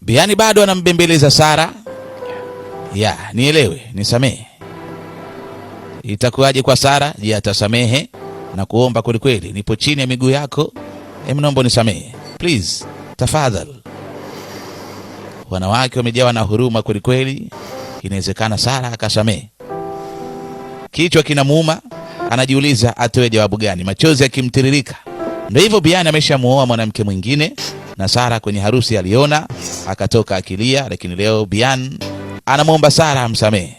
Biani bado anambembeleza Sara. Ya, nielewe, nisamehe. Itakuwaje kwa Sara? Je, atasamehe? Na kuomba kwelikweli, nipo chini ya miguu yako, naomba nisamehe please, tafadhali. Wanawake wamejawa na huruma kwelikweli, inawezekana Sara akasamehe. Kichwa kinamuuma, anajiuliza atoe jawabu gani, machozi yakimtiririka. Ndio hivyo, Biani ameshamuoa mwanamke mwingine, na Sara kwenye harusi aliona akatoka akilia, lakini leo Bian anamwomba Sara amsamehe.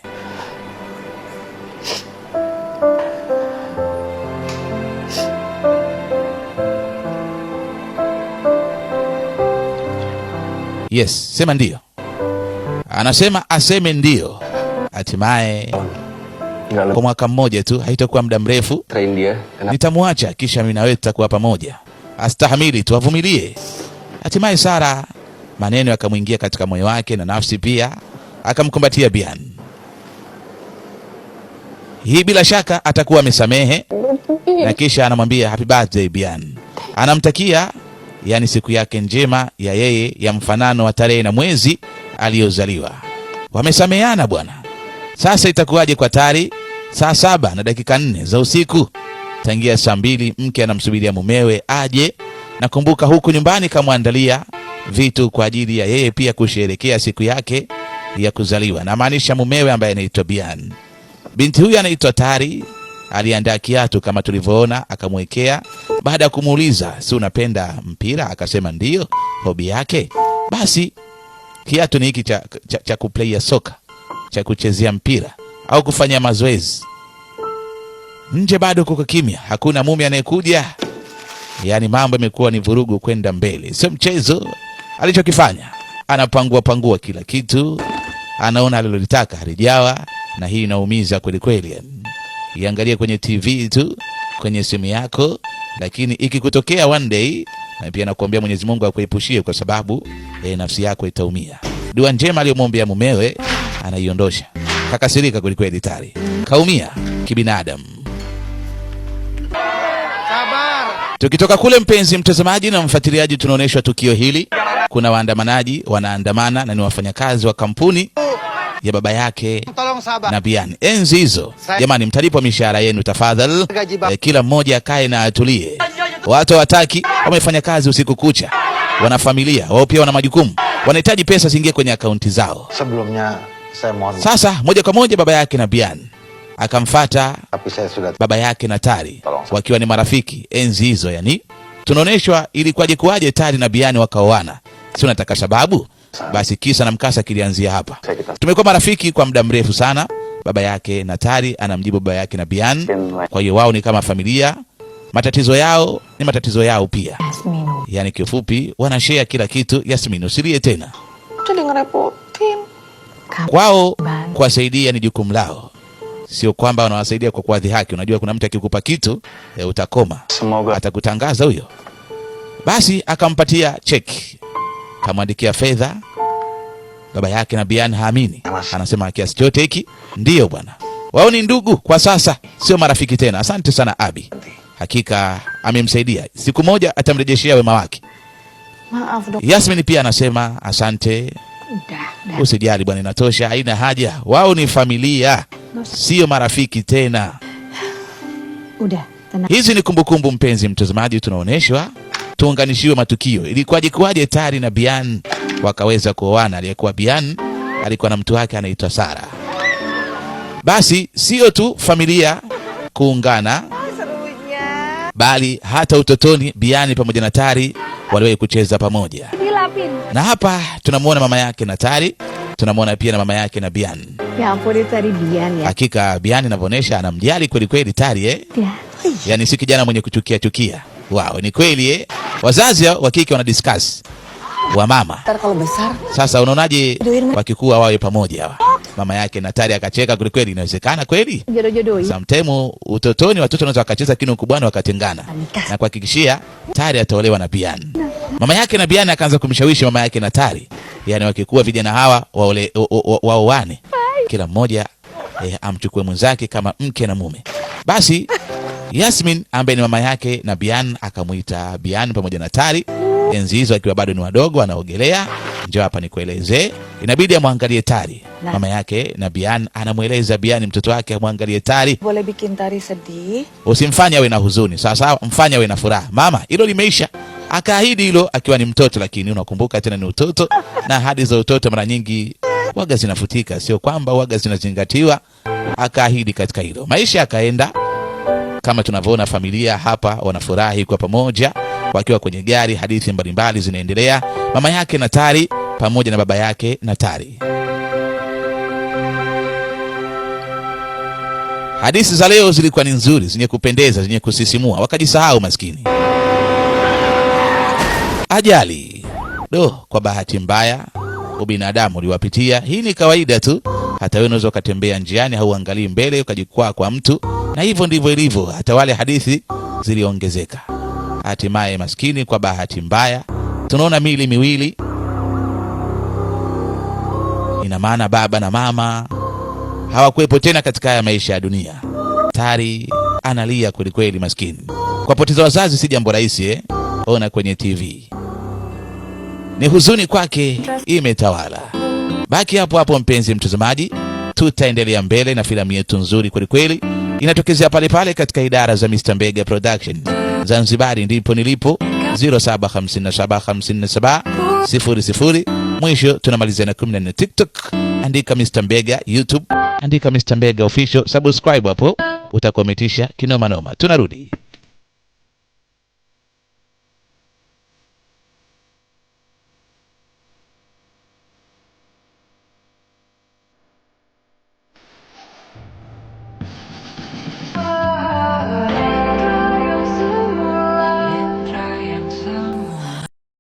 Yes, sema ndio. Anasema aseme ndio. Hatimaye kwa mwaka mmoja tu, haitakuwa muda mrefu, nitamwacha, kisha mimi na wewe tutakuwa pamoja. Astahamili tu, avumilie. Hatimaye Sara maneno yakamwingia katika moyo wake na nafsi pia, akamkumbatia Bian. Hii bila shaka atakuwa amesamehe, na kisha anamwambia happy birthday Bian, anamtakia yani siku yake njema ya yeye ya mfanano wa tarehe na mwezi aliyozaliwa. Wamesameheana bwana. Sasa itakuwaje kwa Tari? 7:04 za usiku, tangia 2:00 mke anamsubiria mumewe aje. Nakumbuka huku nyumbani kamwandalia vitu kwa ajili ya yeye pia kusherehekea siku yake ya kuzaliwa. Namaanisha mumewe ambaye anaitwa Bian. Binti huyu anaitwa Tari aliandaa kiatu kama tulivyoona, akamwekea. Baada ya kumuuliza si unapenda mpira, akasema ndio hobi yake. Basi kiatu ni hiki cha kuplaya soka, cha kuchezea mpira au kufanya mazoezi. Nje bado kuko kimya, hakuna mume anayekuja. Yaani mambo yamekuwa ni vurugu kwenda mbele, sio mchezo. Alichokifanya, anapangua pangua kila kitu, anaona alilolitaka halijawa, na hii inaumiza kweli kweli. Iangalie kwenye TV tu, kwenye simu yako, lakini ikikutokea one day, na pia nakuambia Mwenyezi Mungu akuepushie, kwa sababu nafsi yako itaumia. Dua njema aliyomwombea mumewe anaiondosha. Kakasirika kweli kweli, Tari kaumia kibinadamu. Tukitoka kule, mpenzi mtazamaji na mfuatiliaji, tunaonyeshwa tukio hili. Kuna waandamanaji wanaandamana na ni wafanyakazi wa kampuni ya baba yake na Bian. Enzi hizo jamani, mtalipwa mishahara yenu tafadhali. Kila mmoja akae na atulie. Watu hawataki, wamefanya kazi usiku kucha, wana familia wao pia wana majukumu, wanahitaji pesa ziingie kwenye akaunti zao. Sasa moja kwa moja baba yake na Bian akamfata baba yake na Tari wakiwa ni marafiki enzi hizo. Yani tunaoneshwa ilikuwaje kuwaje Tari na Bian wakaoana. Si unataka sababu? Basi kisa na mkasa kilianzia hapa. Tumekuwa marafiki kwa muda mrefu sana. Baba yake na Tari anamjibu baba yake na Bian, kwa hiyo wao ni kama familia. Matatizo yao ni matatizo yao pia, yani kifupi wanashare kila kitu. Yasmin, usilie tena. Kwao kuwasaidia ni jukumu lao, sio kwamba wanawasaidia kwa kuwadhihaki. Unajua kuna mtu akikupa kitu utakoma, atakutangaza huyo. Basi akampatia cheki, kamwandikia fedha. Baba yake na Bian haamini, anasema kiasi chote hiki? Ndiyo bwana, wao ni ndugu kwa sasa, sio marafiki tena. Asante sana Abi, hakika amemsaidia, siku moja atamrejeshea wema wake. Yasmin pia anasema asante, usijali bwana, inatosha, haina haja. Wao ni familia, sio marafiki tena. Hizi ni kumbukumbu, mpenzi mtazamaji, tunaoneshwa tuunganishiwe matukio. Ilikuwaje kuwaje Tari na Bian wakaweza kuoana? Aliyekuwa Bian alikuwa na mtu wake anaitwa Sara. Basi sio tu familia kuungana, bali hata utotoni Biani pamoja na Tari waliwahi kucheza pamoja. Na hapa tunamuona mama yake na Tari, tunamuona pia na mama yake na Bian. Hakika Bian inavyoonyesha anamjali kweli kweli Tari eh? Yaani si kijana mwenye kuchukia chukia. Wow, ni kweli eh? Wazazi wa kike wana discuss wa mama. Sasa unaonaje wakikuwa wawe pamoja hawa? Mama yake na Tari akacheka kweli kweli, inawezekana kweli? Sometimes utotoni watoto wanaweza wakacheza, lakini ukubwani wakatengana. Na kuhakikishia Tari ataolewa na Bian. Mama yake na Bian akaanza kumshawishi mama yake na Tari, yaani wakikuwa vijana hawa waoane, kila mmoja amchukue mwenzake kama mke na mume. Basi Yasmin ambaye ni mama yake na Bian akamuita Bian pamoja na Tari, enzi hizo akiwa bado ni wadogo, anaogelea. Njoo hapa nikueleze. Inabidi amwangalie Tari, mama yake na Bian anamweleza Bian mtoto wake amwangalie Tari. Boleh bikin Tari sedih. Usimfanye awe na huzuni, sawa sawa, mfanye awe na furaha. Mama, hilo limeisha. Akaahidi hilo akiwa ni mtoto, lakini unakumbuka tena ni utoto, na ahadi za utoto mara nyingi waga zinafutika, sio kwamba waga zinazingatiwa. Akaahidi katika hilo, maisha yakaenda kama tunavyoona, familia hapa wanafurahi kwa pamoja wakiwa kwenye gari, hadithi mbalimbali zinaendelea, mama yake Natari pamoja na baba yake Natari. Hadithi za leo zilikuwa ni nzuri, zenye kupendeza, zenye kusisimua, wakajisahau maskini. Ajali do, kwa bahati mbaya ubinadamu uliwapitia. Hii ni kawaida tu, hata wewe unaweza ukatembea njiani, hauangalii mbele, ukajikwaa kwa mtu, na hivyo ndivyo ilivyo. Hata wale hadithi ziliongezeka. Hatimaye maskini, kwa bahati mbaya, tunaona miili miwili, ina maana baba na mama hawakuwepo tena katika haya maisha ya dunia. Tari analia kwelikweli, maskini. Kuwapoteza wazazi si jambo rahisi eh? Ona kwenye TV ni huzuni kwake imetawala. Baki hapo hapo mpenzi mtazamaji, tutaendelea mbele na filamu yetu nzuri kwelikweli, inatokezea pale pale katika idara za Mr. Mbega Production Zanzibari, ndipo nilipo 075757 00 mwisho tunamalizia na 14. TikTok andika Mr. Mbega, YouTube andika Mr. Mbega Official, subscribe hapo utakometisha kinoma noma. Tunarudi.